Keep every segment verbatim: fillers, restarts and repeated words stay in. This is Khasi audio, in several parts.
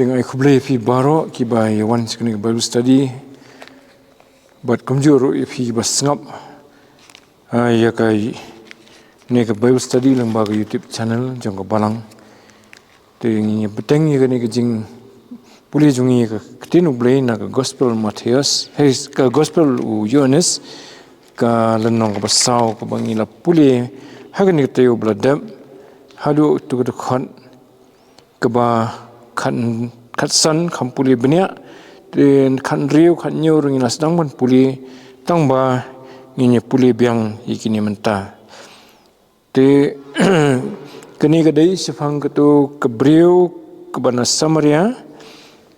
Nga ai khublei ïa phi baroh kiba ïa wan sha kane ka Bible study. Bad kumjuh ruh ïa phi ba sngap, ah, ïa ka, ne ka Bible study lyngba ka YouTube channel jong ka Balang. Te ngi bteng ïa kane ka jingpule jong ngi ïa ka ktien U Blei na ka Gospel Mathaios, hei, ka Gospel u Ïoannis, ka lynnong kaba saw kaba ngi la pule ha kane ka taïew ba la dep, haduh tu ka dkhot kaba khat, khatsan kham pule bniah, te khathynriew khathynñiew ruh ngi la sdang ban pule, tang ba ngin ïa pule biang ïa kine mynta. Te kane ka dei shaphang kato ka briew kaba na Samaria,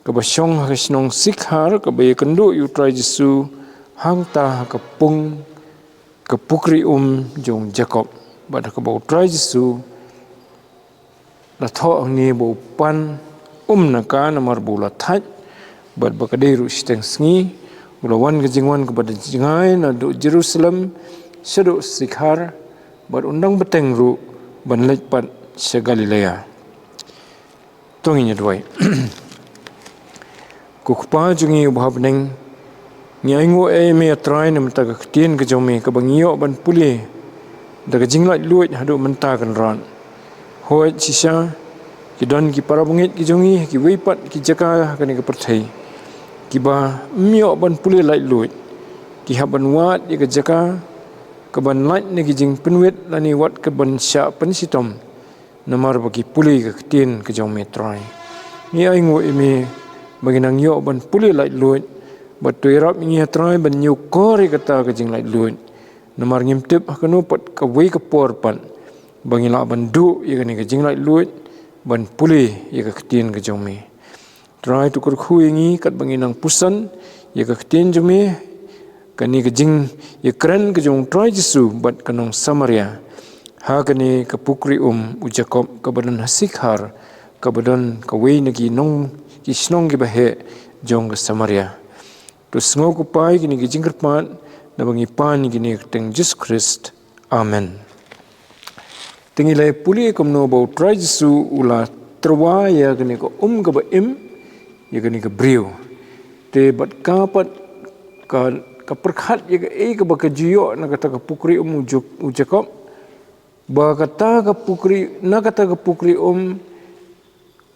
kaba shong ha ka shnong Sikhar, kaba ïakynduh ïa u Trai Jisu hangta ha ka pung ka pukri um jong Jakob. Bad ha kaba u Trai Jisu la thoh hangne ba u pan um na ka namar ba u la thait, bad ba ka dei ruh shiteng sngi, u la wan ka jingwan kaba da jngai naduh Jerusalem shaduh Sikhar, bad un dang bteng ruh ban leit pat sha Galilea. To ngin ïa duwai. Ko Kpa jong ngi uba ha bneng, ngi ainguh ïa me ïa Trai na mynta ka ktien ka jong me kaba ngi ïoh ban pule da ka jinglaitluid haduh mynta kan rat. Hooid shisha ki don ki para bangeit ki jong ngi ha kiwei pat ki jaka ha kane ka pyrthei kiba ym ïoh ban pule laitluid, ki hap ban wad ïa ka jaka kaban lait na ki jingpynwit lane wat kaban shah pynshitom. Namar ba ki pule ka ktien ka jong me Trai. Ngi ainguh ïa me ba ngi nang ïoh ban pule laitluid, bad to ïarap ïa ngi ïa Trai ban ñiewkor ïa kata ka jinglaitluid. Namar ngim tip ha kano pat kawei ka por pat ba ngi lah ban duh ïa kane ka jinglaitluid ban pule ïa ka ktien ka jong me. Trai, to kyrkhu ïa ngi katba ngi nang puson ïa ka ktien jong me, kane ka jingïakren ka jong u Trai Jisu bad ka nong Samaria ha kane ka pukri um u Jakob kaba don ha Sikhar, kaba don kawei na ki nong, ki shnong kiba heh jong ka Samaria. To sngew ko Kpa ïa kine ki jingkyrpad, naba ngi pan ïa kine ha ka kyrteng Jisu Khrist. Amen. Te ngi la pule kumno ba u Trai Jisu u la tyrwa ïa kane ka um kaba im, ïa kane ka briew. Te bad ka pat ka, ka pyrkhat ïa kaei kaba ka ju ïoh na kata ka pukri um u Jo-, u Jakob. Ba kata ka pukri, na kata ka pukri um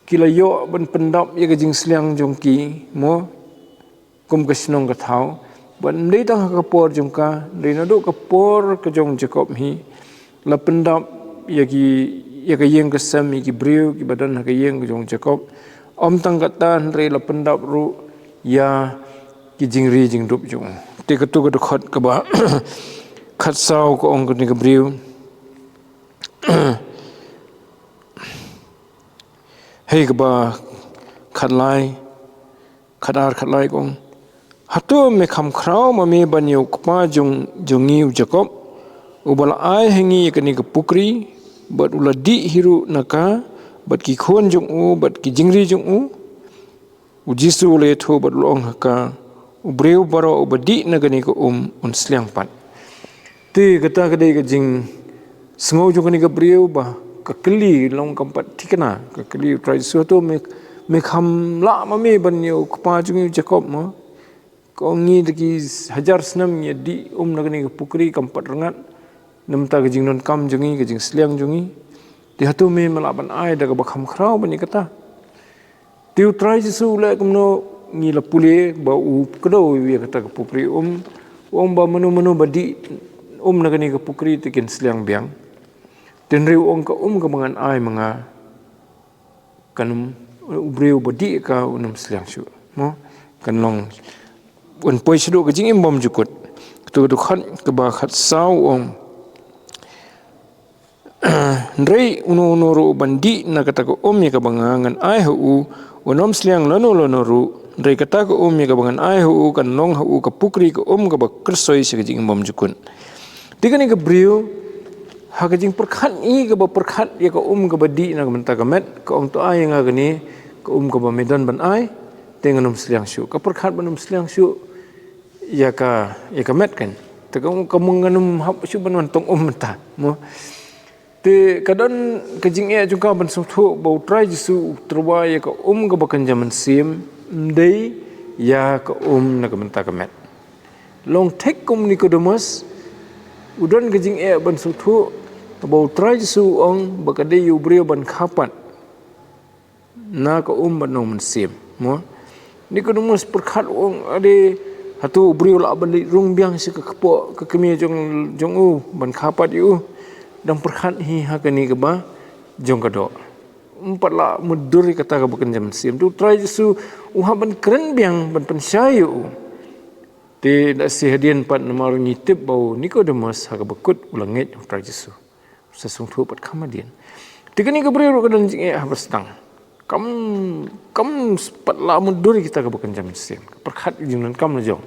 ki la ïoh ban pyndap ïa ka jingsliang jong ki, mo, kum ka shnong ka thaw. Bad ym dei tang ha ka por jong ka, hynrei naduh ka por ka jong Jakob hi la pyndap ïa ki, ïa ka ïing ka sem, ïa ki briew kiba don ha ka ïing ka jong Jakob. Ym tang kata, hynrei la pyndap ruh ïa ki jingri jingdup jong u. Te kato ka dkhot kaba khatsaw ka ong kane ka briew, hei, kaba khatlai, khatar, khatlai ka ong: Hato me kham khraw ma me ban ïa u kpa jong, jong ngi u Jakob, uba la ai ha ngi ïa kane ka pukri, bad u la dih hi ruh na ka, bad ki khun jong u, bad ki jingri jong u? U Jisu u la ïathuh bad u la ong ha ka: U briew baroh uba dih na kane ka um un sliang pat. Te kata ka dei ka jingsngew jong kane ka briew ba ka kylli long kam pat thikna, ka kylli u Trai Jisu: Hato me, me kham lah ma me ban ïa u kpa jong ngi u Jakob, mo? Ka ong, ngi da ki hajar snem ngi ïa dih um na kane ka pukri kam pat rngat, na bynta ka jingdonkam jong ngi, ka jingsliang jong ngi. Te hato me, me lah ban ai da kaba kham khraw ban ïa kata? Te u Trai Jisu u leh kumno? Ngi la pule ba u kdew ïa kata ka pukri um. U ong ba mano mano ba dih um na kane ka pukri te kin sliang biang. Te hynrei u ong, ka um kaba ngan ai ma nga, kan ym, u briew ba dih ka un ym sliang shuh, mo? Kan long, un poi shaduh ka jingim bymjukut. Kato ka dkhot kaba khatsaw u ong: Hynrei uno uno ruh uban dih na kata ka um ïa kaba nga ngan ai ha u, un ym sliang lano lano ruh. Hynrei kata ka um ïa kaba ngan ai ha u kan long ha u ka pukri ka um kaba kyrsoi sha ka jingim bymjukut. Te kane ka briew, ha ka jingpyrkhat hi kaba pyrkhat ïa ka um kaba dih na ka bynta ka met, ka ong, to ai ïa nga kane ka um kaba me don ban ai, te ngan ym sliang shuh. Ka pyrkhat ban ym sliang shuh ïa ka, ïa ka met kan. Te ka ong, ka mung ngan ym hap shuh ban wan tong um mynta, mo. Te ka don ka jingeh jong ka ban sngewthuh ba u Trai Jisu u tyrwa ïa ka um kaba kynja mynsiem, ym dei ïa ka um na ka bynta ka met. Long thik kum Nikodemus, u don ka jingeh ban sngewthuh ba u Trai Jisu u ong ba ka dei ïa u briew ban kha pat na ka um bad na u mynsiem. Mo? Nikodemus pyrkhat u ong, ade, hato u briew lah ban leit rung biang sha ka kpoh ka kmie jong, jong u ban kha pat ïa u? Dang pyrkhat hi ha kane kaba jong ka doh. Ym pat lah mutdur ïa kata kaba kynja mynsiem. Te u Trai Jisu u hap ban kren biang ban pynshai ïa u. Te da shi hadien pat namar ngi tip ba u Nikodemus ha kaba kut u la ngeit u Trai Jisu. Sa sngewthuh pat kham hadien. Te kane ka briew ruh ka don jingeh ha ba sdang. Kam, kam pat lah mutdur ïa kita kaba kynja mynsiem. Ka pyrkhat ïa ka jingdonkam la jong.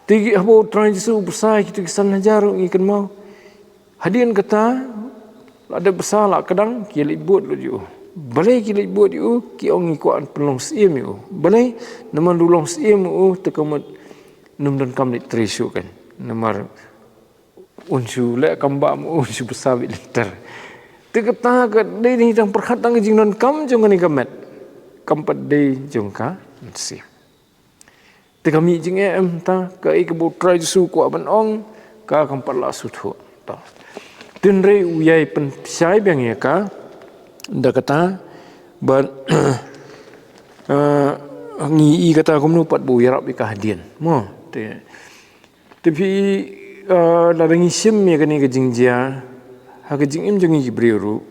Te haba u Trai Jisu u bsa ïa kita ki san hajar ruh ngi kynmaw. Hadien kata, la dep bsa la kdang, ki leit bud lut ïa u. Balei ki leit bud ïa u, ki ong ngi kwah pynlong syiem ïa u. Balei, namar u long syiem ïa u, te ka mut ym donkam leit trei shuh kan. Namar un shu leh kam bam, un shu bsa beit lynter. Te kata ka dei dei tang pyrkhat tang ka jingdonkam jong kane ka met. Kam pat dei jong ka mynsiem. Te ka mih jingeh em ta, kaei kaba u Trai Jisu u kwah ban ong, ka kam pat lah sngewthuh. Ta. Hynrei u ïai pynshai biang ïa ka, da kata, bad, eh, ngi i kata kumno pat ba u ïarap ïa ka hadien. Mo, te, te phi, eh, lada ngi shim ïa kane ka jingjia, ha ka jingim jong ngi ki briew ruh,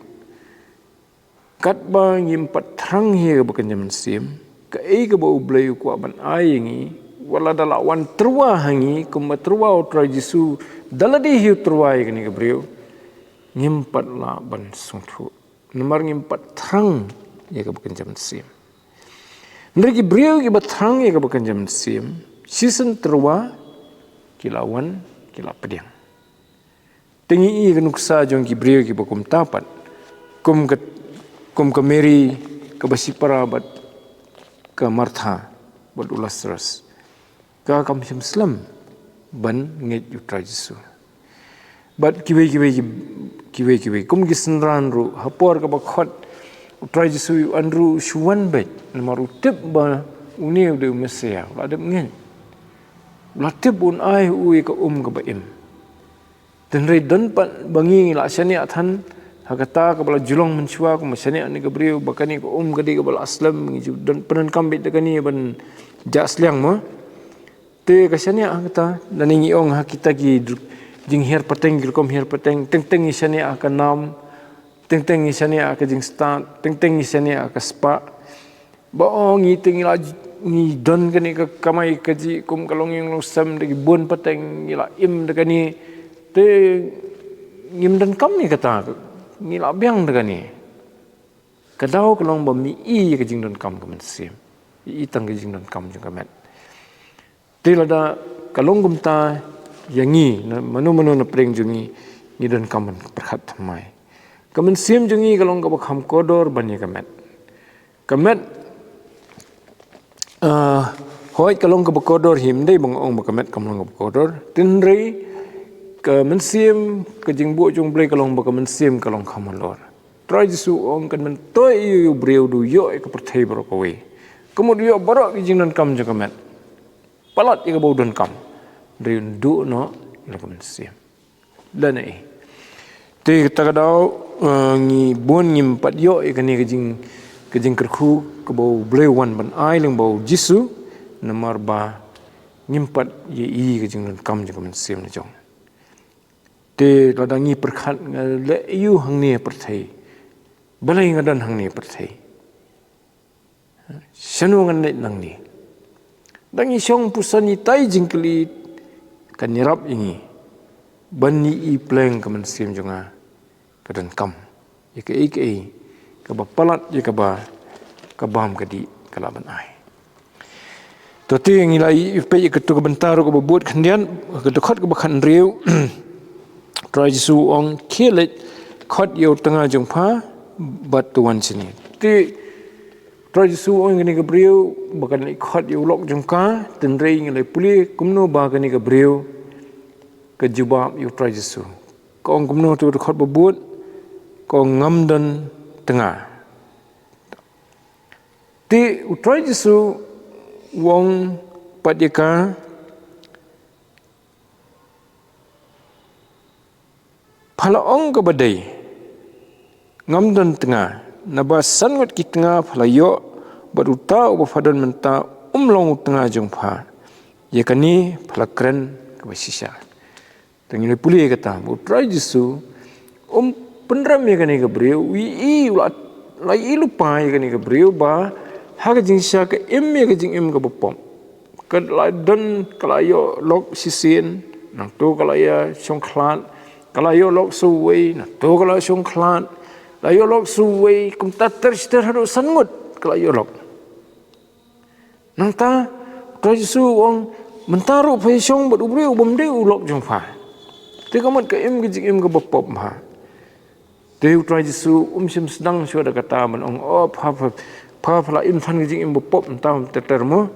katba ngim pat thrang hi ïa kaba kynja mynsiem, kaei kaba U Blei u kwah ban ai ïa ngi, wat la da lah wan tyrwa ha ngi, kumba tyrwa u Trai Jisu, da lade hi u tyrwa ïa kane ka briew, ngim pat lah ban sngewthuh. Namar ngim pat thrang ïa kaba kynja mynsiem. Hynrei ki briew kiba thrang ïa kaba kynja mynsiem, shisien tyrwa, ki la wan, ki la pdiang. Te ngi i ka nuksa jong ki briew kiba kumta pat. Kum ka, kum ka Mary kaba shipara bad ka Martha bad u Lazarus. Ka kam shym slem ban ngeit ïa u Trai Jisu. Bad kiwei kiwei ki, kiwei kiwei. Kum ki synran ruh, ha por kaba khot u Trai Jisu ïa u Andrew u shu wan beit. Namar u tip ba une u dei u Messiah. U la dep ngeit. U la tip un ai u ïa ka um kaba im. Hynrei don pat ba ngi la shaniah than, ha kata kaba la ju long mynshuwa, kumba shaniah na ka briew, ba kane ka um ka dei kaba la slem, ngi ju don pyndonkam beit da kane ban jah sliang mo. Te ka shaniah ha kata, lane ngi ong ha kita ki dr-, jinghiar pateng, ki rukom hiar pateng, teng teng ngi shaniah ha ka nam, teng teng ngi shaniah ha ka jingstad, teng teng ngi shaniah ha ka spah. Ba ong ngi te ngi la j-, ngi don kane ka kamai kajih kum ka longïing longsem da ki bun pateng ngi la im da kane. Te ngim donkam ïa kata, ngi la biang da kane. Ka daw ka long ba mi i ka jingdonkam ka mynsiem. I tang ka jingdonkam jong ka met. Te lada ka long kumta ïa ngi, na mano mano na pdeng jong ngi, ngi donkam ban pyrkhat thymmai. Ka mynsiem jong ngi ka long kaba kham kordor ban ïa ka met. Ka met, ah, hooid ka long kaba kordor hi, ym dei ba nga ong ba ka met kam long kaba kordor. Hynrei ka mynsiem, ka jingbuh jong U Blei ka long ba ka mynsiem ka long kham halor. Trai Jisu u ong kan myntoi ïa u briew da u ïoh ïa ka pyrthei baroh kawei. Ka mut u ïoh baroh ki jingdonkam jong ka met. Palat ïa kaba u donkam. Hynrei un duh noh ïa la ka mynsiem. Lane. Te kata ka daw, eh, ngi bun ngim pat ïoh ïa kane ka jing, ka jingkyrkhu kaba U Blei u wan ban ai lyngba u Jisu, namar ba ngim pat ïoh ïa ka jingdonkam jong ka mynsiem la jong. Te lada ngi pyrkhat nga leh aïu hangne ha pyrthei. Balei nga don hangne ha pyrthei. Shano ngan leit nangne. Da ngi shong pyrshah ngi tai jingkylli kan ïarap ïa ngi. Ban ngi i pleng ka mynsiem jong nga ka donkam. Ïa kaei kaei kaba palat ïa kaba ka bam ka dih ka lah ban ai. To te ngi la ïa peit ïa katu ka bynta ruh kaba bud khyndiat, ka dkhot kaba khathynriew. Trai Jisu u ong khie leit khot ïa u tnga jong pha bad to wan shane. Te Trai Jisu u ong ïa kane ka briew ba kan leit khot ïa u lok jong ka, hynrei ngi la pule kumno ba kane ka briew ka jubab ïa u Trai Jisu. Ka ong kumno te ka dkhot ba bud, Ka ong, ngam don tnga. Te u Trai Jisu u ong pat ïa ka, pha la ong kaba dei, ngam don tnga, naba san ngut ki tnga pha la ïoh, bad uta uba pha don mynta um long u tnga jong pha. Ïa kane pha la kren kaba shisha. Te ngin ïa pule ïa kata, ba u Trai Jisu um pynrem ïa kane ka briew, u ïohi, u la, la ïohi lypa ïa kane ka briew ba ha ka jingshisha ka im ïa ka jingim kaba pop. Ka la don, ka la ïoh lok shisien, nangta ka la ïa shongkhlad, ka la ïoh lok sa uwei, nangta ka la shongkhlad, la ïoh lok sa uwei, kumta ter ter haduh san ngut ka la ïoh lok. Nangta u Trai Jisu u ong, mynta ruh pha ïa shong bad u briew u bym dei u lok jong pha. Te ka mut ka im ka jingim kaba pop bha. Te u Trai Jisu um shym sdang shuwa da kata ban ong, o pha, pha, pha, pha la im than ka jingim ba pop, mynta ter ter mo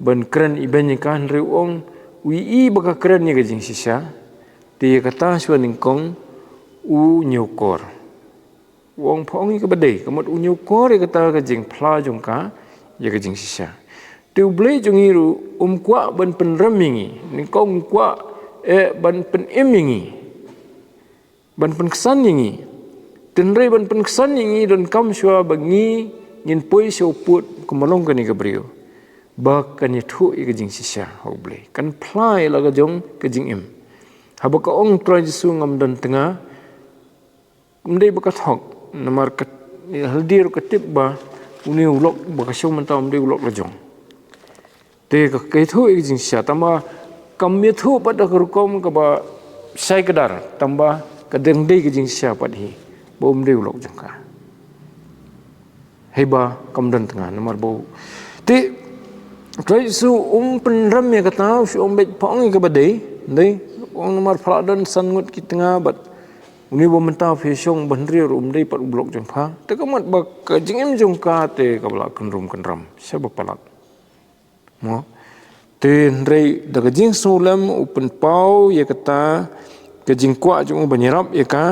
ban kren ibeiñ ïa ka, hynrei u ong, u ïohi ba ka kren ïa ka jingshisha. Te ïa kata shuwa nyngkong u ñiewkor. U ong, pha ong ïa kaba dei, ka mut u ñiewkor ïa kata ka jingphla jong ka ïa ka jingshisha. Te u Blei jong ngi ruh um kwah ban pynrem ïa ngi, nyngkong um kwah, eh, ban pynim ïa ngi, ban pynksan ïa ngi. Te hynrei ban pynksan ïa ngi donkam shuwa ba ngi ngin poi sha u pud kumba long kane ka briew, ba kan ïathuh ïa ka jingshisha ha u Blei, kan phla ïa la ka jong ka jingim. Haba ka ong u Trai Jisu, ngam don tnga, ym dei ba ka thok, namar ka, ha lade ruh ka tip ba une u lok ba ka shong mynta ym dei u lok la jong. Te ka, ka ïathuh ïa ka jingshisha, tangba kam ïathuh pat da ka rukom kaba shai kdar, tangba ka dang dei ka jingshisha pat hi ba ym dei u lok jong ka. Haba kam don tnga, namar ba u, te u Trai Jisu um pynrem ïa kata, u shu ong beit, pha ong ïa kaba dei, dei, u ong namar pha la don san ngut ki tnga bad une ba mynta pha ïa shong ba hynriew ruh um dei pat u lok jong pha. Te ka mut ba ka jingim jong ka te kaba la kynrum kynram sha ba palat. Mo. Te hynrei da ka jingsngewlem u pynpaw ïa kata ka jingkwah jong u ban ïarap ïa ka.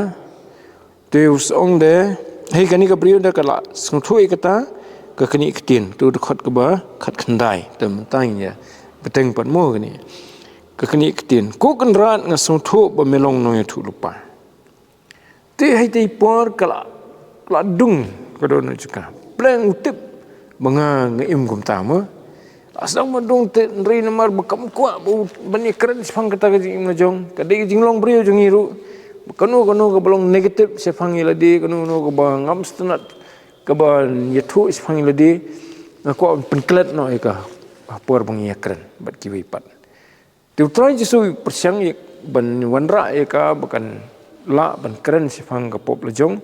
Te u sa ong de, hei kane ka briew da ka la sngewthuh ïa kata, ka knieh ktien. Te u dkhot kaba khatkhyndai. Te mynta ngin ïa bteng pat mo kane. Ka knieh ktien. Ko Kynrad, nga sngewthuh ba me long nongïathuhlypa. Te ha itei i por ka la, ka la dung ka dohnud jong ka. Pleng u tip ba nga, nga im kumta mo. La sdang ban dung te hynrei namar ba kam kwah ba u, ban ïakren shaphang kata ka jingim la jong. Ka dei ka jinglong briew jong ngi ruh. Ba kano kano kaba long negative shaphang ïa lade, kano kano kaba ngam sngewtynnat kaba ïathuh shaphang ïa lade, nga kwah pynklet noh ïa ka ha por ba ngi ïakren bad kiwei pat. Te u Trai Jisu u pyrshang ïa ban wanrah ïa ka ba kan lah ban kren shaphang ka pop la jong.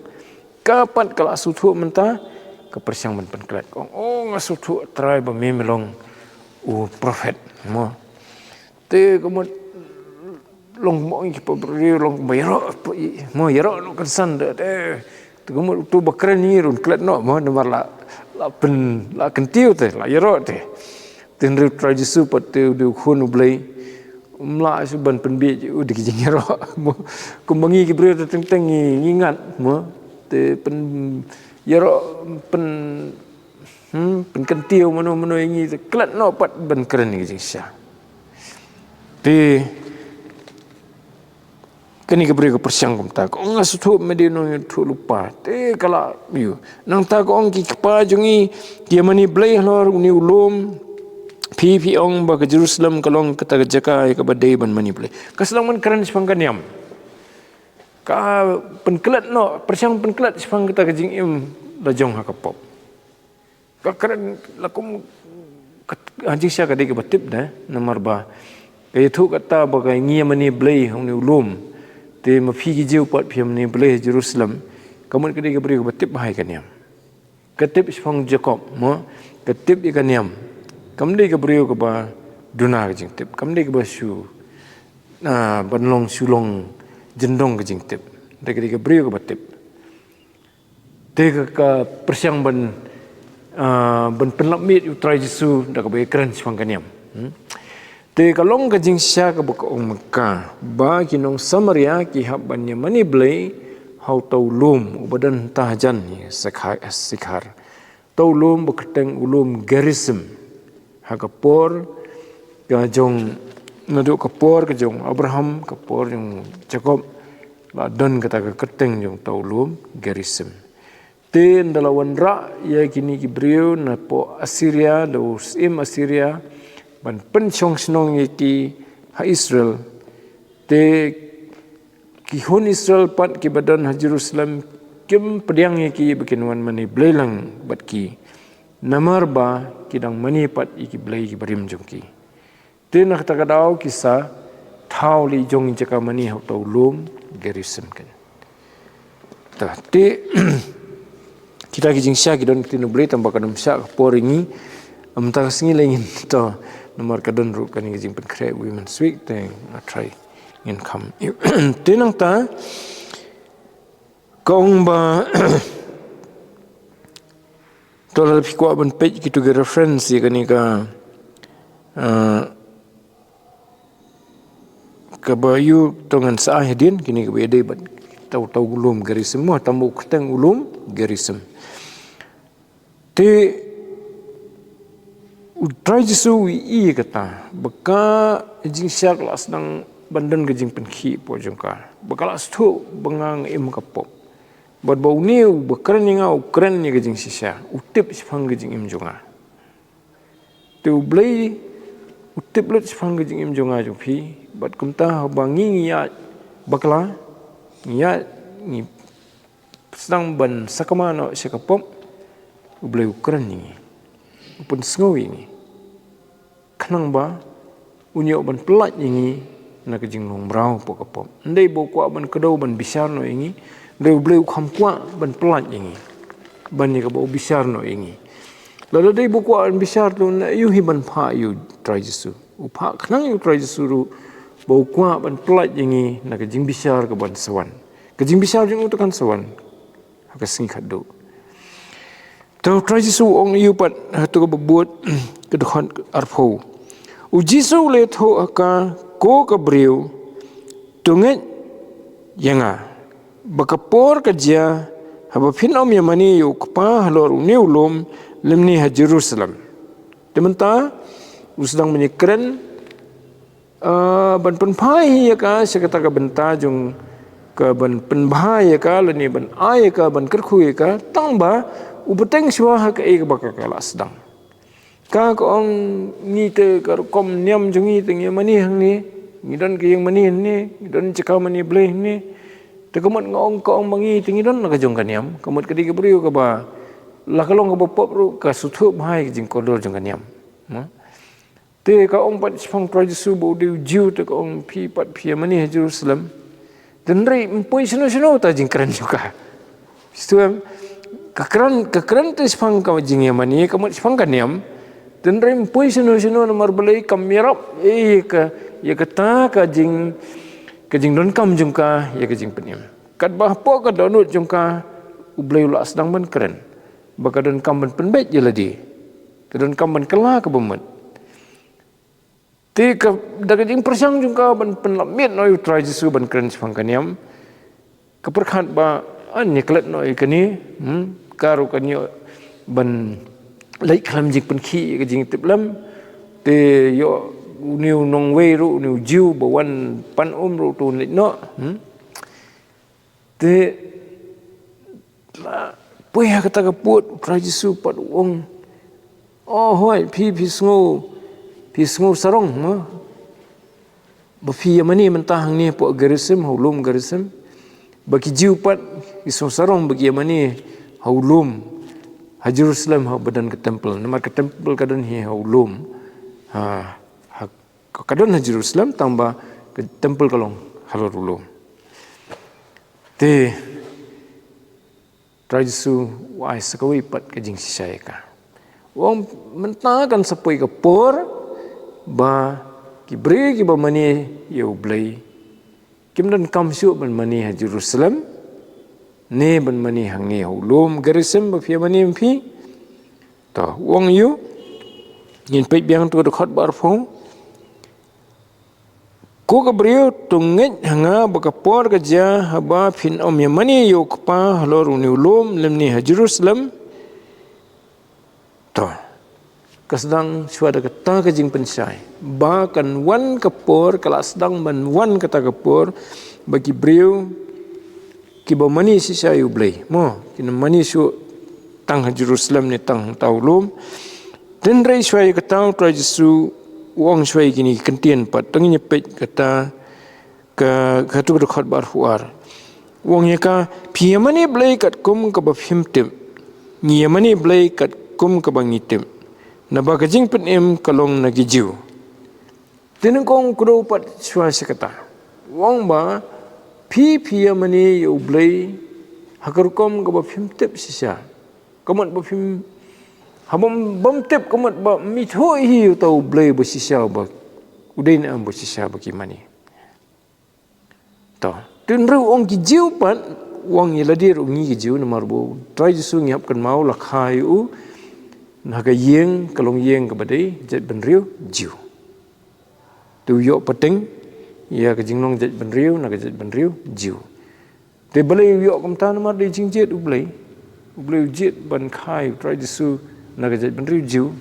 Ka pat ka la sngewthuh mynta, ka pyrshang ban pynklet. Ka ong, o nga sngewthuh Trai ba me, me long u prophet. Mo. Te ka mut long mo, ki pop briew long ba ïaroh, mo, ïaroh noh kynsan de. Te Te ka mut uto ba kren ngi ruh klet noh mo, namar la, la pyn, la kyntiew te, la ïaroh te. Te hynrei u Trai Jisu pat te u dei u khun u Blei. Um lah shuh ban pynbiej u da ki jingïaroh mo. Kumba ngi ki briew te teng teng ngi, ngi ngat mo. Te pyn, ïaroh pyn, hmm, pynkyntiew mano mano ïa ngi, te klet noh pat ban kren ïa ka jingshisha. Te kane ka briew ka pyrshang kumta, ka ong nga sngewthuh me dei u nongïathuhlypa. Te ka la ïoh. Nangta ka ong ki kpa jong ngi ki ïa mane blei halor une u lum. Phi, phi ong ba ka Jerusalem ka long kata ka jaka ïa kaba dei ban mane blei. Ka sdang ban kren shaphang ka niam. Ka pynklet noh, pyrshang pynklet shaphang kata ka jingim la jong ha ka pop. Ka kren la kum ka, ha jingshisha ka dei kaba tip de, namar ba ka ïathuh kata ba ka ngi ïa mane blei ha une u lum. Te ma phi ki Jiw pat phi ïa mane blei ha Jerusalem. Ka mut ka dei ka briew kaba tip bha ïa ka niam. Ka tip shaphang Jakob mo, ka tip ïa ka niam. Kam dei ka briew kaba duna ka jingtip, kam dei kaba shu, ah, ban long shu long jyndong ka jingtip. Dei ka dei ka briew kaba tip. Te ka, ka pyrshang ban, ah, ban pynlap miet ïa u Trai Jisu da kaba ïakren shaphang ka niam. Hmm? Te ka long ka jingshisha kaba ka ong ma ka ba ki nong Samaria ki hap ban ïa mane blei ha uta u lum uba don hangta hajan ïa Sikhar, Sikhar. Uta u lum ba kyrteng u lum Gerisim. Ha ka por ka jong, naduh ka por ka jong Abraham, ka por jong Jakob, la don kata ka kyrteng jong uta u lum Gerisim. Te ynda la wanrah ïa kine ki briew napoh Assyria, da u syiem Assyria, ban pynshong shnong ïa ki ha Israel. Te ki hun Israel pat kiba don ha Jerusalem, kim pdiang ïa ki ba kin wan mane blei lang bad ki. Namar ba ki dang mane pat ïa ki blei kiba rim jong ki. Te na kata ka daw ki sa thaw leh jong jaka mane ha uta u lum Gerisim kan. Ta, te kita ki jingshisha ki don ktien U Blei tang ba kan ym shah ka por ïa ngi. Mynta ka sngi lei ngin to, namar ka don ruh kane ka jingpynkhreh Women's Week, te nga try ngin kham. Te nangta ka ong ba to lada phi kwah ban peit kito ki reference ïa kane ka, ah, kaba ïoh to ngan sa ai hadien, kine kaba ïadei bad uta u lum Gerisim, mo, tang ba u kyrteng u lum Gerisim. Te u Trai Jisu u ïohi ïa kata ba ka jingshisha ka la sdang ban don ka jingpynkhih hapoh jong ka, ba ka la sngewthuh ba nga, nga im ha ka pop. Bad ba une uba kren ïa nga u kren ïa ka jingshisha, u tip shaphang ka jingim jong nga. Te U Blei u tip lut shaphang ka jingim jong nga jong phi. Bad kumta haba ngi, ngi ïaid bakla, ngi ïaid, ngi sdang ban sakma noh sha ka pop, U Blei u kren ïa ngi, u pynsngew ïa ngi, khnang ba un ïoh ban pyllait ïa ngi na ka jinglong mraw hapoh ka pop. Ym dei ba u kwah ban kdew ban bishar noh ïa ngi, ym dei, U Blei u kham kwah ban pyllait ïa ngi ban ïa kaba u bishar noh ïa ngi. Lada dei ba u kwah ban bishar, to na aïu hi ban phah ïa u Trai Jisu? U phah khnang ïa u Trai Jisu ruh ba u kwah ban pyllait ïa ngi na ka jingbishar kaban sa wan. Ka jingbishar jong u te kan sa wan ha ka sngi khatduh. Te u Trai Jisu u ong ïa u pat ha kato kaba bud, ka dkhot arphew. U Jisu u la ïathuh ha ka, ko ka briew, to ngeit ïa nga ba ka por ka jia haba phin ym ïamane ïa u Kpa halor une u lum lymne ha Jerusalem. Te mynta u sdang ban ïakren, ah, ban pynphai ïa ka sha kata ka bynta jong ka ban pynbha ïa ka lane ban ai ïa ka, ban kyrkhu ïa ka, tang ba u bteng shuwa ha kaei kaba ka, ka la sdang. Ka, ka ong, ngi te ka rukom niam jong ngi te ngi ïamane hangne, ngi don ka ïingmane hangne, ngi don jaka mane blei hangne. Te ka mut nga ong, ka ong ba ngi te ngi don la ka jong ka niam, ka mut ka dei ka briew kaba la ka long kaba pop ruh ka sngewthuh bha ïa ka jingkordor jong ka niam. Mo? Te ka ong pat shaphang Trai Jisu ba u dei u Jiw, te ka ong phi pat phi ïamane ha Jerusalem. Te hynrei ym poi shano shano uta jingkren jong ka. Sngewthuh em? Ka kren, ka kren te shaphang ka jingïamane, ka mut shaphang ka niam. Te hynrei ym poi shano shano namar balei, kam ïarap ïa ka, ïa kata ka jing, ka jingdonkam jong ka ïa ka jingpynim. Katba hapoh ka dohnud jong ka, U Blei u la sdang ban kren ba ka donkam ban pynbeit ïa lade, ka donkam ban kylla kaba mut. Te ka, da ka jingpyrshang jong ka ban pynlap miet noh ïa u Trai Jisu ban kren shaphang ka niam, ka pyrkhat ba, ah, ngan ïaklet noh ïa kane, hmm, ka ruh kan ïoh ban leit khlem jingpynkhih ïa ka jingtiplem. Te ïoh une u nongwei ruh, une u Jiw ba wan pan um ruh, to un leit noh, hmm. Te la poi ha kata ka pud, u Trai Jisu pat u ong, o hooid, phi, phi sngew, phi sngew sarong, mo, ba phi ïamane mynta hangne hapoh Gerisim, ha u lum Gerisim, ba ki Jiw pat ki sngew sarong ba ki ïamane ha u lum ha Jerusalem, ha ba don ka temple, namar ka temple ka don hi ha u lum, ha, ha, ka, ka don ha Jerusalem, tang ba ka temple ka long halor u lum. Te Trai Jisu u ai sa kawei pat ka jingshisha ïa ka. U ong mynta kan sa poi ka por ba ki briew kiba mane ïa U Blei kim donkam shuh ban mane ha Jerusalem, ne ban mane hangne ha u lum Gerisim ba phi ïamane ma phi. To, u ong ïa u, ngin peit biang to ka dkhot ba arphew. Ko ka briew, to ngeit ha nga ba ka por ka jia haba phin ym ïamane ïa u Kpa halor une u lum lymne ha Jerusalem. To, ka sdang shuwa da kata ka jingpynshai ba kan wan ka por, ka la sdang ban wan kata ka por ba ki briew kiba mane shisha ïa U Blei, mo, kin mane shuh tang ha Jerusalem ne tang ha uta u lum. Hynrei shuwa ïa kata, U Trai Jisu u ong shuwa ïa kine ki kyntien pat, tang ïa peit kata ka, katu ka dkhot ba arphew ar. U ong ïa ka, phi ïamane Blei katkum kaba phim tip, ngi ïamane Blei katkum kaba ngi tip, naba ka jingpynim ka long na ki Jiw. Te nyngkong u kdew pat shuwa sha kata, u ong ba phi, phi ïamane ïa U Blei ha ka rukom kaba phim tip shisha. Ka mut ba phim, haba ym, bym tip, ka mut ba ym ithuh hi ïa uta U Blei ba shisha, ba u dei ne em ba shisha ba ki mane. To, hynrei u ong ki Jiw pat, u ong ïa lade ruh ngi ki Jiw, namar ba U Trai Jisu ngi hap kynmaw la kha ïa u ha ka ïing ka longïing kaba dei jaitbynriew Jiw. Te u ïoh pateng ïa ka jinglong jaitbynriew na ka jaitbynriew Jiw. Te balei u ïoh kumta? Namar dei jingjied U Blei. U Blei u jied ban kha ïa U Trai Jisu na ka jaitbynriew Jiw.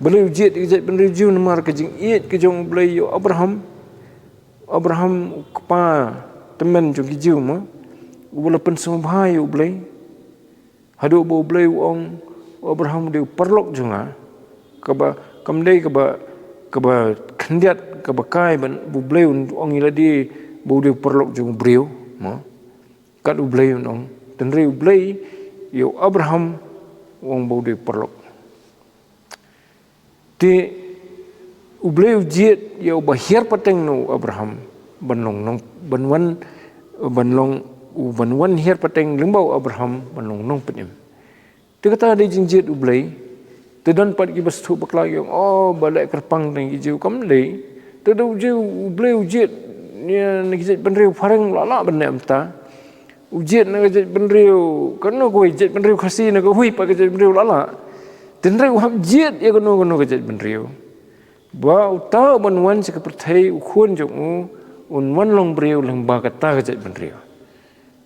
Balei u jied ïa ka jaitbynriew Jiw? Namar ka jingïeit ka jong U Blei ïa u Abraham. Abraham, u kpa tymmen jong ki Jiw, mo, uba la pynsngewbha ïa U Blei, haduh ba U Blei u ong, u Abraham u dei u paralok jong nga. Kaba, kam dei kaba, kaba khyndiat, kaba kai ban ba U Blei un ong ïa lade ba u dei u paralok jong u briew, mo. Kat U Blei un ong, hynrei U Blei ïa u Abraham u ong ba u dei u paralok. Te U Blei u jied ïa uba hiar pateng na u Abraham ban long nong, ban wan, ban long, u ban wan hiar pateng lyngba u Abraham ban long nongpynim. Te kata dei jingjied U Blei. Te don pat kiba sngewthuh bakla, ki ong, oh, ba leh kyrpang tang ki Jiw, kam dei. Te da U Jiw, U Blei u jied ïa na ki jaitbynriew phareng, la lah ban leh kumta. U jied na ka jaitbynriew kano kawei, jaitbynriew Khasi na kawei pat ka jaitbynriew, la lah. Hynrei u hap jied ïa kano kano ka jaitbynriew, ba uta uban wan sha ka pyrthei, u khun jong u, un wan long briew lyngba kata ka jaitbynriew.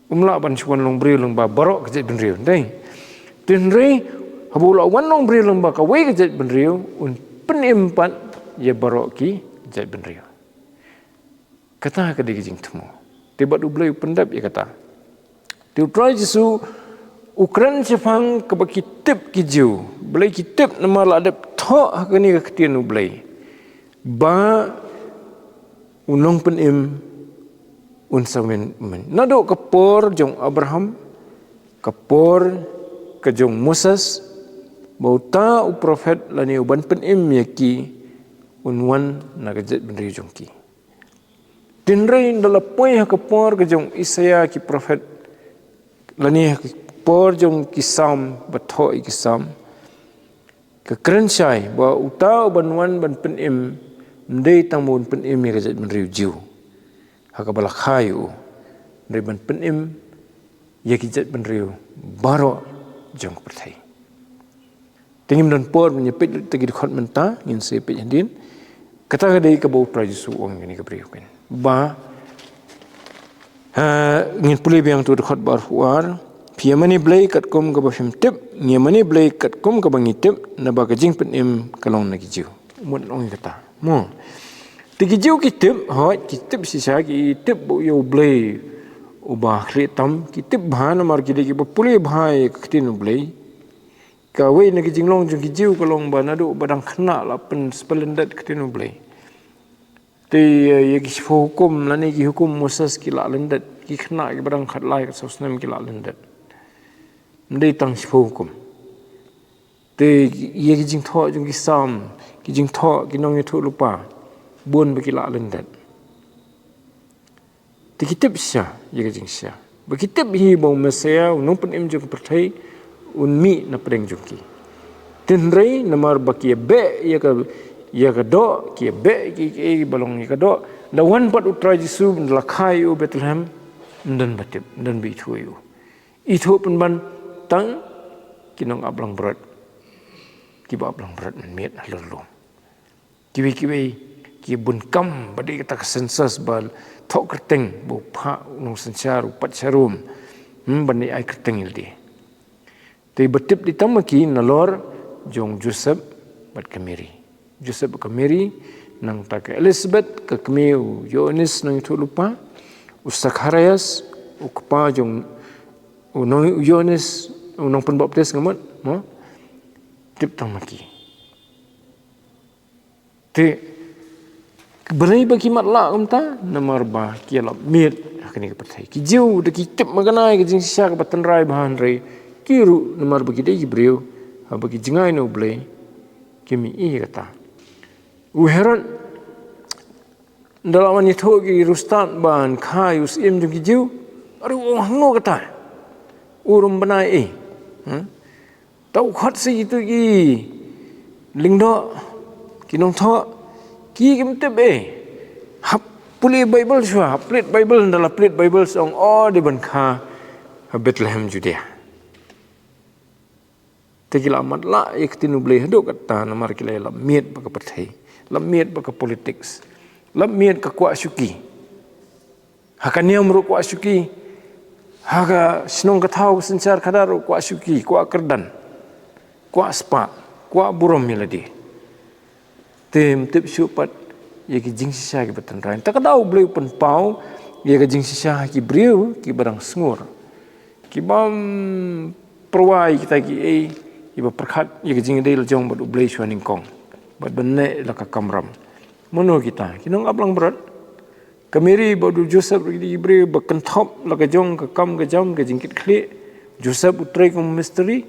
Um lah ban shu wan long briew lyngba baroh ka jaitbynriew, dei. Hynrei haba u la wan long briew lyngba kawei ka jaitbynriew, un pynim pat ïa baroh ki jaitbynriew. Kata ka dei ka jingthmu. Te bad U Blei u pyndep ïa kata. Te U Trai Jisu u kren shaphang kaba ki tip ki Jiw. Balei ki tip? Namar la dep thoh ha kane ka ktien U Blei ba u nongpynim un sa wan, wan naduh ka por jong Abraham, ka por ka jong Moses, ba uta u prophet lane uban pynim ïa ki un wan na ka jaitbynriew jong ki. Hynrei ynda la poi ha ka por ka jong Isaïah, ki prophet, lane ha ka por jong ki Salm, ba thoh ïa ki Salm, ka kren shai ba uta uban wan ban pynim, ym dei tang ba un pynim ïa ka jaitbynriew Jiw ha kaba la kha ïa u, hynrei ban pynim ïa ki jaitbynriew baroh jong ka pyrthei. Te ngim don por ban ïa peit lut ïa ki dkhot mynta, ngin sa ïa peit hadien. Kata ka dei kaba U Trai Jisu u ong ïa kane ka briew, kan. Ba, ha, ngin pule biang tu dkhot ba arphew ar. Phi ïamane Blei katkum kaba phim tip, ngi ïamane Blei katkum kaba ngi tip, naba ka jingpynim ka long na ki Jiw. Mut ong ïa kata, mo. Te ki Jiw ki tip, hooid, ki tip shisha, ki tip ba ïa U Blei uba khlieh tam, ki tip bha namar ki dei kiba pule bha ïa ka ktien U Blei. Kawei na ki jinglong jong ki Jiw ka long ba naduh ba dang khynnah la pyn, pynlyndet ktien U Blei. Te, eh, ïa ki shiphew hukum lane ki hukum Moses ki la lyndet, ki khynnah kiba dang khatlai khatsawsnem ki la lyndet. Ym dei tang shiphew hukum. Te ïa ki jingthoh jong ki Salm, ki jingthoh ki nongïathuhlypa, bun ba ki la lyndet. Te ki tip shisha ïa ka jingshisha. Ba ki tip hi ba u Messiah, u nongpynim jong ka pyrthei, un mih na pdeng jong ki. Hynrei namar ba ki ïa beh ïa ka, ïa ka doh, ki ïa beh ki, ki, ki ba long ïa ka doh. Ynda wan pat U Trai Jisu, ynda la kha ïa u Bethlehem, ym don ba tip, ym don ba ithuh ïa u. Ithuh pynban tang ki nongap langbrot, kiba ap langbrot mynmiet halor lum. Kiwei kiwei Ki bun kam ba dei kata ka census ba thoh kyrteng, ba u phah u nongsynshar u pat sharum. Hmm, ba dei ai kyrteng ïa lade. Te ba tip dei tang ma ki nalor jong Joseph bad ka Mary. Joseph bad ka Mary, nangta ka Elizabeth, ka kmie u Ïoannis nongïathuhlypa, u Sakharias, u kpa jong u nong u Ïoannis, u nongpynbaptis ngamut, mo? Tip tang ma ki. Te balei ba ki matlah kumta? Namar ba ki ïalap miet ha kane ka pyrthei. Ki Jiw da ki tip makna ïa ka jingshisha kaba tynrai bha, hynrei ki ruh namar ba ki dei ki briew, haba ki jngai na U Blei, kim ïohi ïa kata. U Herod, ynda la wan ïathuh ki riewstad ban kha ïa u syiem jong ki Jiw, u ong, hangno kata? U rum bnai ei. Hmm? Tau khot sa ïa kitu ki lyngdoh, ki nongthoh, ki kim tip ei. Hap pule Baibl shuwa, hap plie Baibl, ynda la plie Baibl sa ong, oh, dei ban kha ha Bethlehem Judea. Te ki la matlah ïa ka ktien U Blei haduh katta namar ki la ïalap miet bad ka pyrthei, lap miet bad ka politics, lap miet ka kwah shuki. Ha ka niam ruh kwah shuki, ha ka shnong ka thaw ka synshar khadar ruh kwah shuki, kwah kyrdan, kwah spah, kwah burom ïa lade. Te ym tip shuh pat ïa ki jingshisha kiba tynrai. Te ka daw U Blei u pynpaw ïa ka jingshisha ha ki briew kiba dang sngur, ki bym pyrwa ïa kita kiei, kiba pyrkhat ïa ka jingïadei la jong bad U Blei shuwa nyngkong, bad ban leh la ka kamram. Mano kita? Ki nongap langbrot. Ka Mary bad u Joseph ruh ki dei ki briew ba kynthoh la ka jong ka kam ka jam, ka jingkitkhlieh. Joseph u trei kum u mistri.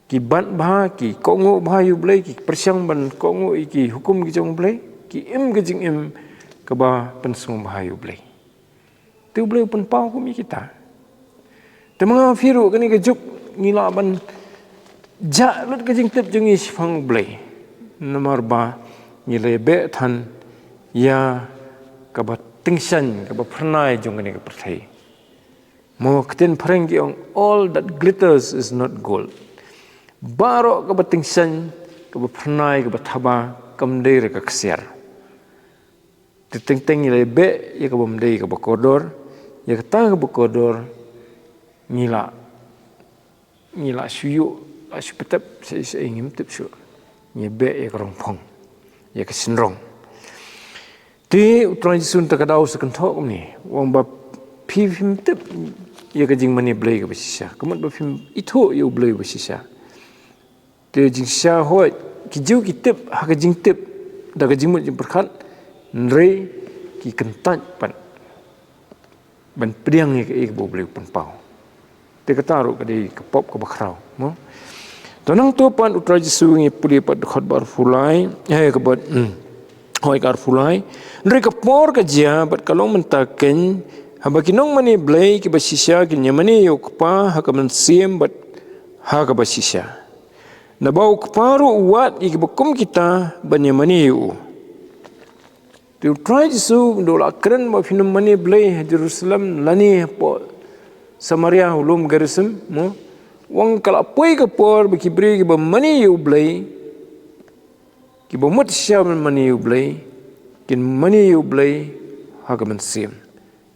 Ki bat bha, ki kohnguh bha ïa U Blei, ki pyrshang ban kohnguh ïa ki hukum ki jong U Blei, ki im ka jingim kaba pynsngewbha ïa U Blei. Te U Blei u pynpaw kum ïa kita. Te ma nga ma phi ruh kane ka juk ngi lah ban jah lut ka jingtip jong ngi shaphang U Blei. Namar ba ngi la beh than ïa kaba tyngshaiñ, kaba phyrnai jong kane ka pyrthei. Mo, ka ktien phareng ki ong, all that glitters is not gold. Baroh kaba tyngshaiñ, kaba phyrnai, kaba thaba, kam dei re ka ksiar. Te teng teng ngi la beh ïa kaba ym dei, kaba kordor, ïa kata kaba kordor ngi la, ngi la shu ïoh, la shu pyntip, sa, sa, ngim tip shuh. Ngi beh ïa ka rong phong, ïa ka synrong. Te U Trai Jisu nangta ka daw sa kynthoh kumne, u ong ba phi phim tip ïa ka jingmane Blei kaba shisha, ka mut ba phim ithuh ïa U Blei ba shisha. Te jingshisha hooid, ki Jiw ki tip ha ka jingtip da ka jingmut jingpyrkhat, hynrei ki kyntait pat ban pdiang ïa kaei kaba U Blei u pynpaw. Te kata ruh ka dei ka pop kaba khraw, mo. To nangta pat U Trai Jisu, ngi pule pat dkhot ba arphew lai, eh, ka bad, hmm. Hooid, ka arphew lai. Hynrei ka por ka jia bad ka long mynta keiñ, haba ki nongmane Blei kiba shisha kin ïamane ïa U Kpa ha ka mynsiem bad ha kaba shisha. Naba U Kpa ruh u wad ïa kiba kum kita ban ïamane ïa u. Te U Trai Jisu, ynda u la kren ba phin ym mane Blei ha Jerusalem lane hapoh Samaria, u lum Gerisim, mo. U ong ka la poi ka por ba ki briew kiba mane ïa U Blei, kiba mut shisha ban mane ïa U Blei, kin mane ïa U Blei ha ka mynsiem.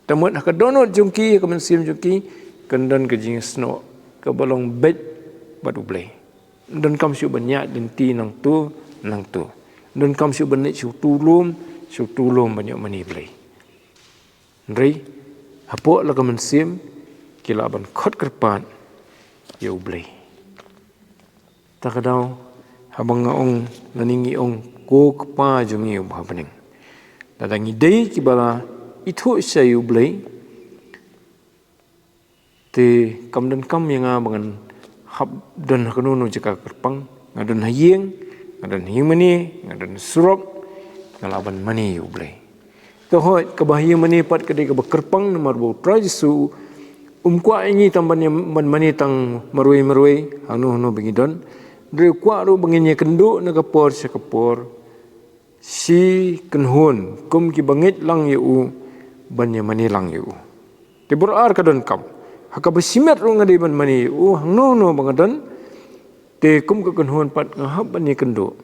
Te mut ha ka dohnud jong ki, ha ka mynsiem jong ki, kan don ka jingsnoh kaba long beit bad U Blei. Ym donkam shuh ban ïaid lynti nangto nangto. Ym donkam shuh ban leit sha uto u lum, sha uto u lum ban ïoh mane Blei. Hynrei hapoh la ka mynsiem ki lah ban khot kyrpad ïa U Blei. Ta ka daw, haba nga ong, lane ngi ong, Ko Kpa jong ngi uba ha bneng. Lada ngi dei kiba la ithuh shisha ïa U Blei, te kam donkam ïa nga ba ngan hap don ha kano kano jaka kyrpang, nga don ha ïing, nga don ha ïing mane, nga don ha surok, nga lah ban mane ïa U Blei. Te hooid, kaba ha ïing mane pat ka dei kaba kyrpang namar ba U Trai Jisu um kwah ïa ngi tang ban, ban mane tang marwei marwei, hangno hangno ba ngi don. Hynrei u kwah ruh ba ngin ïakynduh na ka por sha ka por, shi kynhun kum kiba ngeit lang ïa u ban ïamane lang ïa u. Te bor ar ka donkam, ha kaba shimet ruh nga dei ban mane ïa u, hangno hangno ba nga don. Te kum ka kynhun pat nga hap ban ïakynduh.